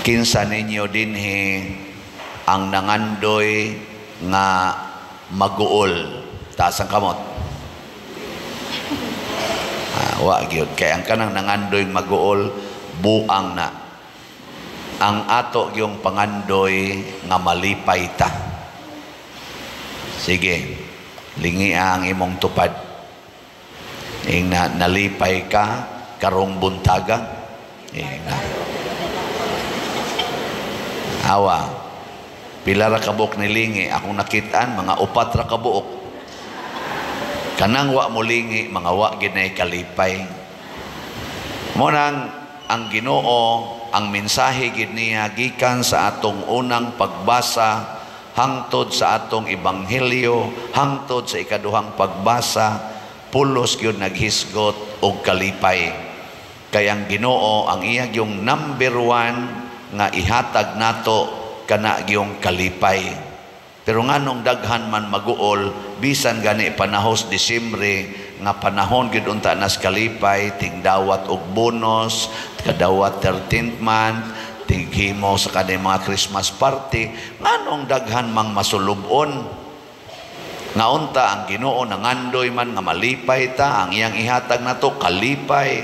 Kinsa ninyo dinhi ang nangandoy nga maguol? Taas ang kamot. Ah, wa gyud, kay ang kanang nangandoy maguol, buang na. Ang ato gyung pangandoy nga malipay ta. Sige, lingi ang imong tupad. Ing na nalipay ka karong buntaga. Ing na. Awa. Pila ra kabuok nilingi? Akong nakitaan, mga upat ra kabuok. Kanang wa mo lingi, mga wa gid nay kalipay. Mo nang ang Ginoo, ang mensahe gid niya gikan sa atong unang pagbasa hangtod sa atong ebanghelyo, hangtod sa ikaduhang pagbasa, pulos gyud naghisgot og kalipay. Kay ang Ginoo, ang iya gyung number one nga ihatag nato, kana gyung kalipay. Pero nganong daghan man maguol bisan gani panahos Disyembre nga panahon gyud unta nas kalipay, tingdawat og bonus, kadawat 13th month, tighimo sa kanang mga Christmas party, nganong daghan mang masulubon? Nga unta ang Ginoo nangandoy man nga malipay ta, ang iyang ihatag nato kalipay.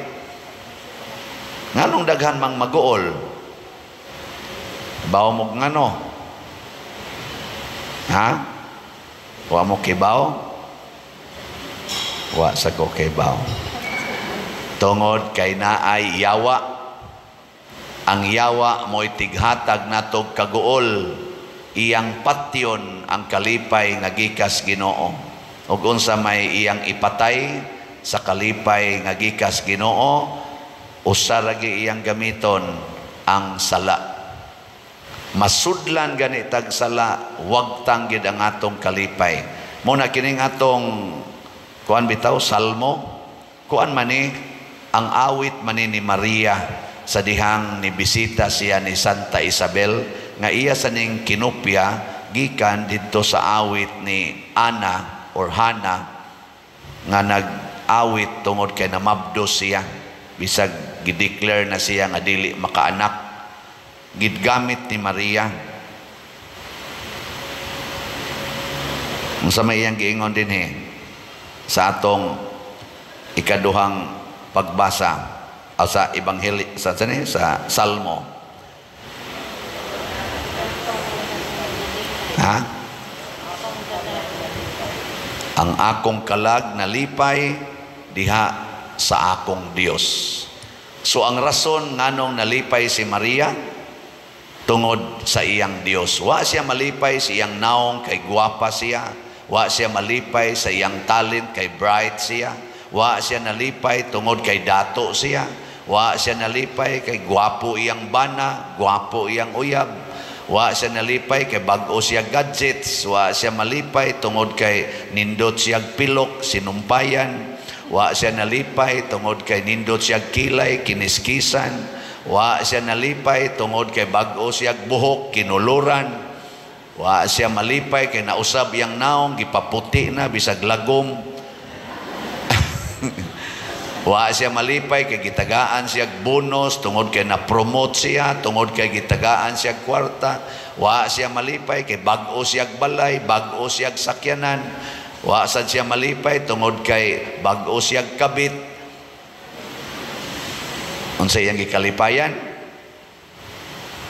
Nganong daghan mang maguol? Baw mo ngano? Ha? Wa mo kibaw? Wa sa ko kibaw. Tungod kay naay yawa. Ang yawa mo'y tighatag natog kaguol. Iyang patyon ang kalipay nga gikas Ginoo. Ug unsa may iyang ipatay sa kalipay nga gikas Ginoo, usa ra gyud iyang gamiton, ang sala. Masudlan gani tag sala, wagtang gid ang atong kalipay. Mo na kining atong kuan bitaw, salmo, kuan man ni, ang awit man ni Maria sa dihang ni bisita siya ni Santa Isabel, nga iya sa ning kinopya gikan didto sa awit ni Ana or Hana nga nag-awit tungod kay namabdos siya bisag gideclare na siya nga dili makaanak. Gidgamit ni Maria. Unsa may iyang giingon dinhi sa atong ikaduhang pagbasa o sa ebanghelyo, sa Salmo? Ha? Ang akong kalag nalipay diha sa akong Dios. So ang rason nganong nalipay si Maria, tungod sa iyang Dios. Wa siya malipay sa iyang naong kay gwapa siya. Wa siya malipay sa iyang talent kay bright siya. Wa siya nalipay tungod kay dato siya. Wa siya nalipay kay gwapo iyang bana, gwapo iyang uyab. Wa siya nalipay kay bag-o siya gadgets. Wa siya malipay tungod kay nindot siya pilok, sinumpayan. Wa siya nalipay tungod kay nindot siya kilay, kiniskisan. Wa siya nalipay tungod kay bag-o siya buhok, kinuluran. Wa siya malipay kay nausab iyang naong, gipaputi na bisag lagom. Wa siya malipay kay gitagaan siya bonus tungod kay na-promote siya, tungod kay gitagaan siya kwarta. Wa siya malipay kay bag-o siya balay, bag-o siya sakyanan. Wa sad siya malipay tungod kay bag-o siya kabit. Unsa iyang gikalipayan?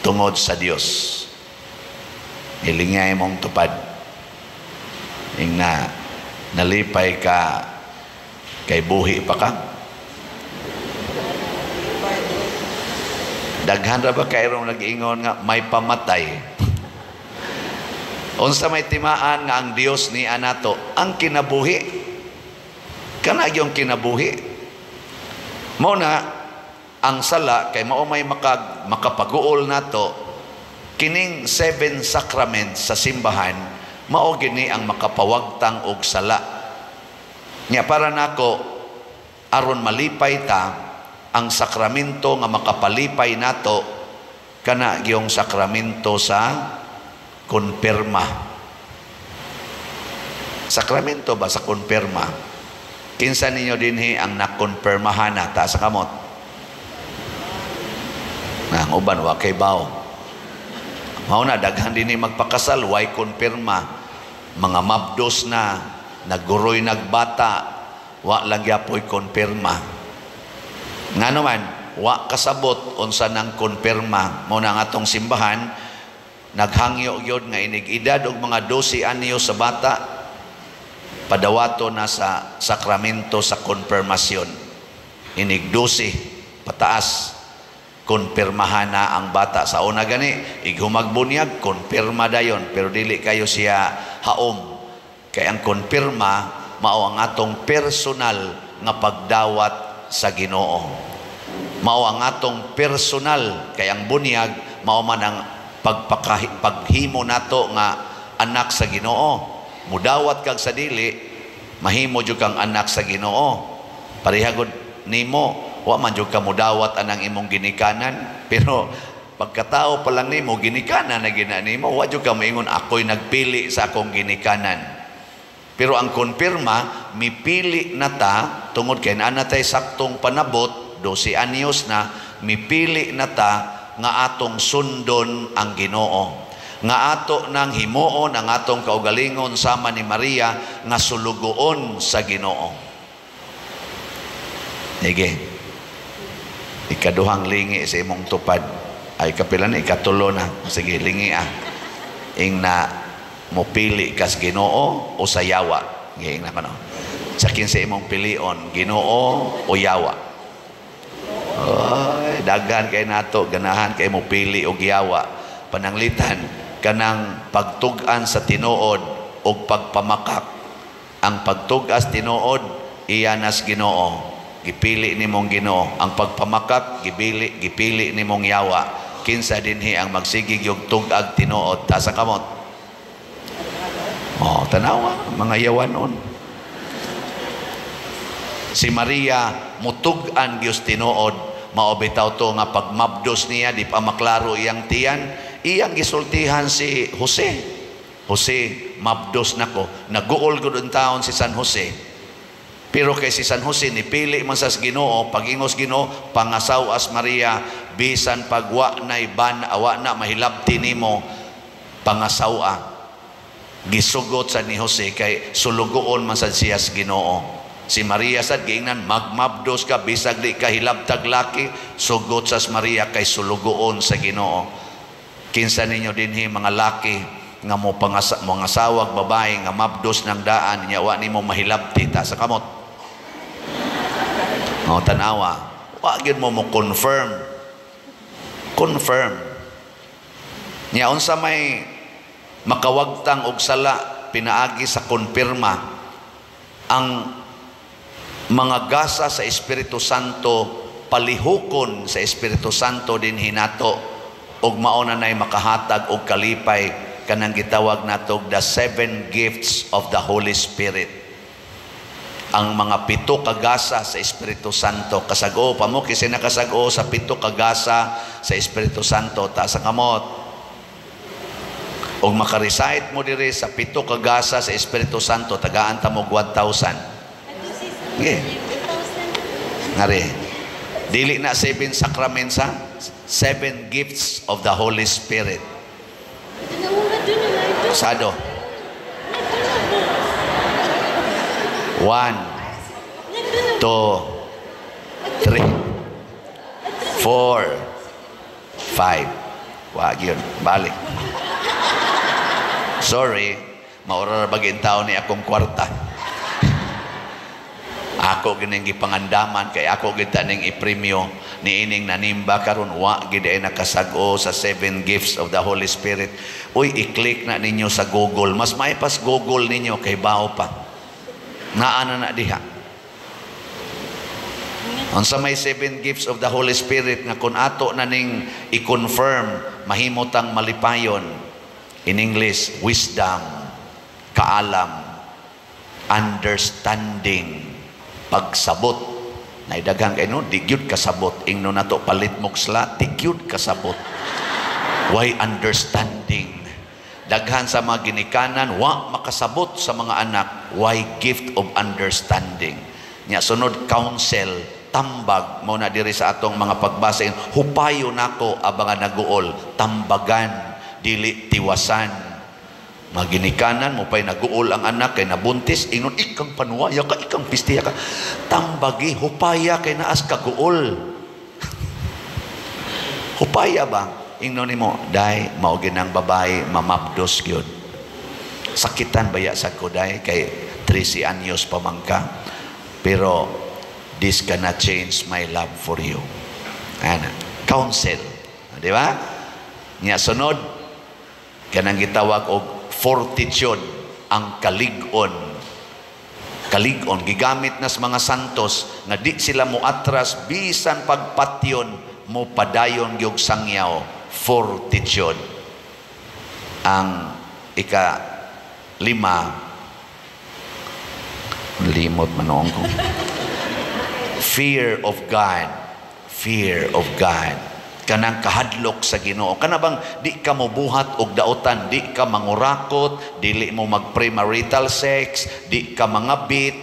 Tungod sa Dios. Hilingay mong tupad. Ing na nalipay ka kay buhi pa ka. Daghan ra ba kayrong nag-ingon nga may pamatay? Unsa may timaan nga ang Dios ni anato? Ang kinabuhi. Kana yung kinabuhi. Mao na ang sala kay mao may makapaguol nato. Kining 7 sacraments sa simbahan mao gini ang makapawagtang og sala. Nya para nako, aron malipay ta, ang sakramento nga makapalipay nato kana gyung sakramento sa konpirma. Sakramento ba sa konpirma? Kinsa ninyo dinhi ang nakonpirmahan na? Taas sa kamot. Na ang uban wa kay bawo. Mao na daghan dinhi magpakasal way konpirma. Mga mabdos na, nagguroy nagbata, wa lang gyapoy konpirma. Ngano man, wa kasabot unsa nang konpirma. Mao na ang atong simbahan naghangyo gyud nga inig edad og mga 12 anyo sa bata, padawato na sa sakramento sa konfirmasyon. Inig 12 pataas, konpirmahan na ang bata. Sa una gani, ighumagbuniyag, konpirma dayon, pero dili kayo siya haom. Kay ang konpirma, mao ang atong personal nga pagdawat sa Ginoo. Mao ang atong personal, kay ang bunyag, mao man ang paghimo nato nga anak sa Ginoo. Mudawat kag sa dili, mahimo jud kang anak sa Ginoo. Pareha gud nimo, wa man jud ka mudawat anang imong ginikanan, pero pagkatao pa lang nimo, ginikanan na gina nimo, wa jud ka moingon ako'y nagpili sa akong ginikanan. Pero ang konpirma, mipili na ta tungod kay naa na tay saktong panabot, 12 anyos na, mipili na ta nga atong sundon ang Ginoo. Nga ato nang himuon ang atong kaugalingon sama ni Maria nga sulugoon sa Ginoo. Sige. Ikaduhang lingi sa imong tupad. Ay, kapila na, ikatulo na. Sige, lingi ah. Ing na mopili kas Ginoo o sa yawa. Sige, ing na kano. Sa kinsa imong pilion, Ginoo o yawa? Ay, daghan kay nato, ganahan kay mo pili og yawa. Pananglitan kanang pagtug-an sa tinuod og pagpamakak. Ang pagtug-as tinuod, iya nas Ginoo. Gipili nimong Ginoo. Ang pagpamakak, gipili nimong yawa. Kinsa dinhi ang magsigig yung tug-ag tinuod? Taas ang kamot. Oh, tanawa, mga yawanon. Si Maria mutug-an gyud tinuod, mao bitaw to nga pagmabdos niya di pa maklaro iyang tiyan, iyang gisultihan si Jose. Jose, mabdos nako. Naguol gud ang taon si San Jose. Pero kay si San Jose nipili man sa Ginoo, pag-ingos Ginoo, pangasaw-as Maria, bisan pagwa na ban awa na mahilabti nimo, pangasaw-a. Gisugot sa ni Jose kay sulugoon man sad siya sa Ginoo. Si Maria sad giingnan, magmabdos ka bisag di ka hilabtag laki, sugot sa Maria kay sulugoon sa Ginoo. Kinsa ninyo dinhi mga laki nga mo mga sawag babae nga mabdos ng daan nya wa nimo mahilabti, ta sa kamot. O tanawa, wa gyud mo mo confirm. Confirm. Nya unsa may makawagtang og sala pinaagi sa konpirma? Ang mga gasa sa Espiritu Santo, palihukon sa Espiritu Santo din hinato og mao na nay makahatag og kalipay, kanang gitawag nato the seven gifts of the Holy Spirit. Ang mga pito kagasa sa Espiritu Santo. Kasago pa mo kasi nakasago sa pito kagasa sa Espiritu Santo, taas ang kamot. Og makarecite mo diri sa pito kagasa sa Espiritu Santo, tagaan ta mo 1,000. Okay. Ngari. Dili na seven sacraments ha? Seven gifts of the Holy Spirit. Sado. 1, 2, 3, 4, 5. Wag yun. Balik. Sorry. Maura na baging tao ni akong kwarta. Ako gining gipangandaman kay ako gid ning ipremyo niining nanimba karon wa gid ay nakasag-o sa seven gifts of the Holy Spirit. Uy, i-click na ninyo sa Google. Mas maipas Google ninyo kay bao pa. Naa na na diha. Unsa may seven gifts of the Holy Spirit nga kun ato na ning i-confirm mahimo tang malipayon? In English, wisdom, kaalam, understanding, pagsabot. Naidaghang kay no, di gyud kasabot. Ingno nato palit mog sla, di gyud kasabot. Why understanding? Daghan sa mga ginikanan wa makasabot sa mga anak. Why gift of understanding? Nya sunod, counsel, Tambag mo na diri sa atong mga pagbasa, hupayo nako abangan naguol, tambagan, dili tiwasan. Maginikanan mo pa'y naguol ang anak kay nabuntis, ingon, "Ikang panuwaya ka, ikang pistiya ka." Tambagi, hupaya kay naas kaguol. Hupaya ba? Ingnon nimo, "Day, mao ginang babae, mamapdos gyud. Sakitan baya sa ko, day, kay 13 anyos pa man ka. Pero this cannot change my love for you." Ana, counsel. Di ba? Nya sunod, kanang gitawag og fortitude, ang kalig-on. Kalig-on, gigamit na sa mga santos nga di sila moatras bisan pagpatyon, mo padayon gyud sangyaw, fortitude. Ang ika lima, limot manoong ko. Fear of God. Fear of God. Kanang kahadlok sa Ginoo. Kana bang di ka mobuhat og daotan, di ka mangurakot, dili mo mag-premarital sex, di ka mangabit,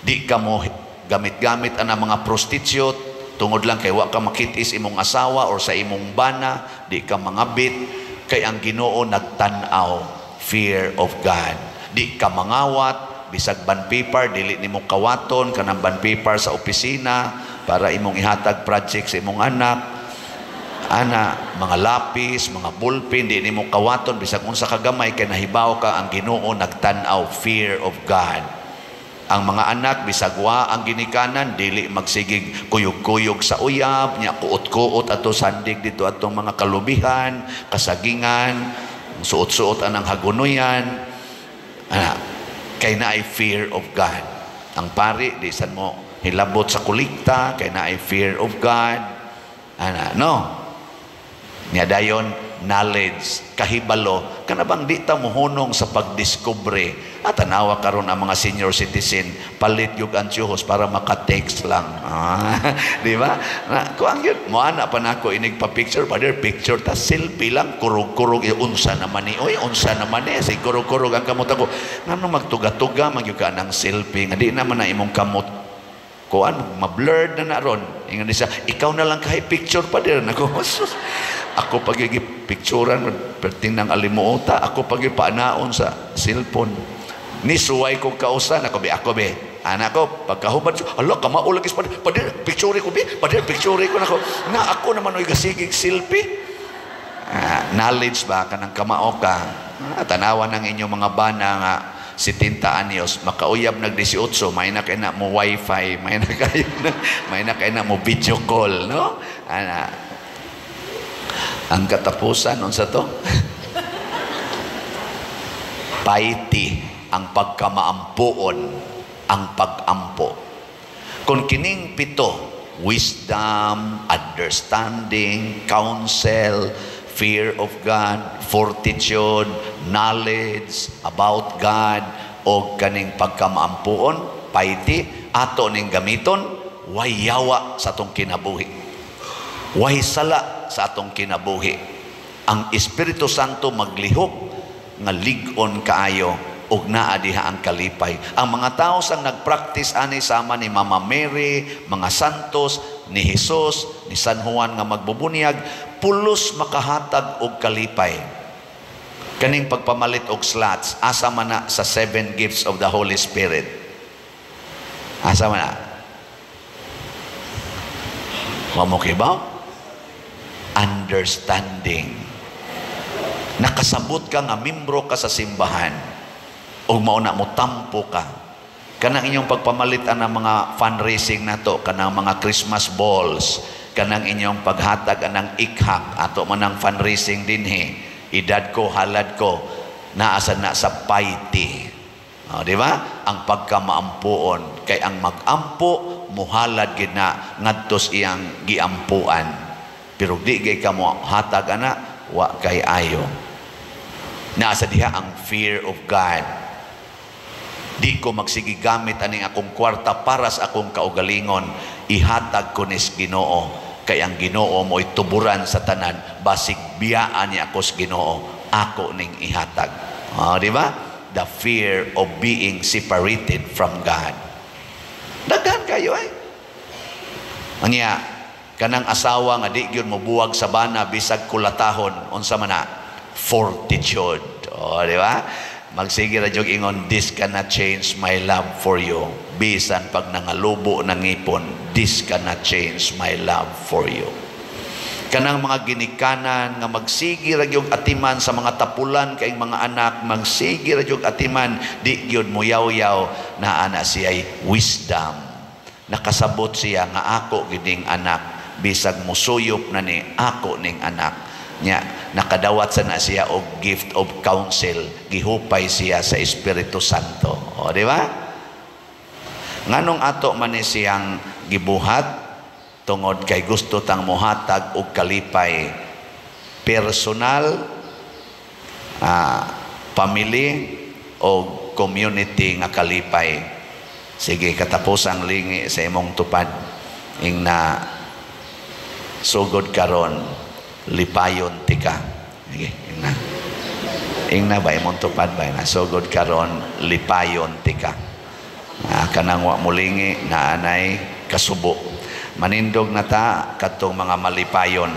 di ka mo gamit-gamit ana mga prostitute tungod lang kay wa ka makitis imong asawa or sa imong bana, di ka mangabit kay ang Ginoo nagtan-aw. Fear of God. Di ka mangawat bisag bond paper, dili nimo kawaton kanang bond paper sa opisina para imong ihatag project sa imong anak, ana mga lapis, mga ballpen, di nimo kawaton bisag unsa kagamay kay nahibaw ka ang Ginoo nagtan-aw. Fear of God. Ang mga anak, bisag wa ang ginikanan, dili magsigig kuyog-kuyog sa uyab nya, kuot-kuot ato sandig dito atong mga kalubihan, kasagingan, suot-suot anang hagunoyan ana, kay naay fear of God. Ang pari, di san mo hilabot sa kolekta kay naay fear of God ana, no? Nya dayon, knowledge, kahibalo. Kana bang di ta mohunong sa pagdiskubre? At tanawa karon ang mga senior citizen, palit yung antiyuhos para maka-text lang. Ah, di ba? Na, kuang yun, mo ana pa nako inig pa picture, "Father, picture ta." Selfie lang, kurog-kurog, eh, unsa naman ni, oy, unsa naman ni, si kurog-kurog ang kamot ako. Ngano magtuga-tuga, magyud ka ng selfie, nga di naman na imong kamot kuan, ma-blurred na na ron. Ingon siya, "Ikaw na lang kahit picture pa din." Ako, sus, ako pag picturean, perting ng alimuota, ako pag paanaon sa cellphone. Ni suway ko kausan, ako be, ako be. Anak ko, pagkahubad, ala, kamao lagi sa pader, picture ko be, pader, picture ko nako. Na ako naman oy gasigig selfie. Ah, knowledge ba, kanang kamao ka, ah, tanawan ng inyong mga bana nga 70 anyos, makauyab nag 18, may na kay na mo wifi, may na kay na mo video call, no? Ana. Ang katapusan, unsa to? Piety, ang pagkamaampuon, ang pag-ampo. Kung kining pito, wisdom, understanding, counsel, fear of God, fortitude, knowledge about God, o kaning pagkamaampuon, piety, ato ning gamiton, way yawa sa atong kinabuhi. Way sala sa atong kinabuhi. Ang Espiritu Santo maglihok nga lig-on kaayo ug naa diha ang kalipay. Ang mga tao sang nagpractice ani sama ni Mama Mary, mga santos, ni Jesus, ni San Juan nga magbubunyag, pulos makahatag og kalipay. Kaning pagpamalit og slots, asa man na sa seven gifts of the Holy Spirit? Asa man na? Wa mo kibaw? Understanding. Nakasabot ka nga membro ka sa simbahan o mao na mo tampo ka. Kanang inyong pagpamalit ang mga fundraising nato, kanang mga Christmas balls, kanang inyong paghatag anang ikhak ato man ang fundraising dinhi. Edad ko, halad ko, naasa na sa piety. O, di ba? Ang pagkamaampuon kay ang magampo muhalad gid na ngadto sa iyang giampuan. Pero di gay ka mo hatag ana, wa kay ayo. Nasa diha ang fear of God. Di ko magsigi gamit aning akong kwarta para sa akong kaugalingon. Ihatag ko nis Ginoo. Kay ang Ginoo mo'y tuburan sa tanan. Basig biyaan niya ako sa Ginoo. Ako ning ihatag. Oh, di ba? The fear of being separated from God. Daghan kayo eh. Unya, kanang asawa nga di gyud mobuwag sa bana bisag kulatahon, unsa man na? Fortitude. O, di ba? Magsige ra jud ingon, "This cannot change my love for you." Bisan pag nangalubo ng ngipon, "This cannot change my love for you." Kanang mga ginikanan nga magsige ra gyud atiman sa mga tapulan kay mga anak, magsige ra gyud atiman, di gyud moyaw-yaw, naa na siya'y wisdom. Nakasabot siya nga ako gining anak, bisag musuyop na ni, ako ning anak. Nya nakadawat sa na siya og gift of counsel, gihupay siya sa Espiritu Santo. O, di ba? Nganong ato man ni siyang gibuhat? Tungod kay gusto tang mohatag og kalipay personal, family o community nga kalipay. Sige, katapusang lingi sa imong tupad, ingna, "Sugod karon, lipayon tika." Sige, ingna. Ingna ba imong tupad ba na, "Sugod karon, lipayon tika." Kanang wa mulingi na anay kasubo. Manindog na ta katong mga malipayon.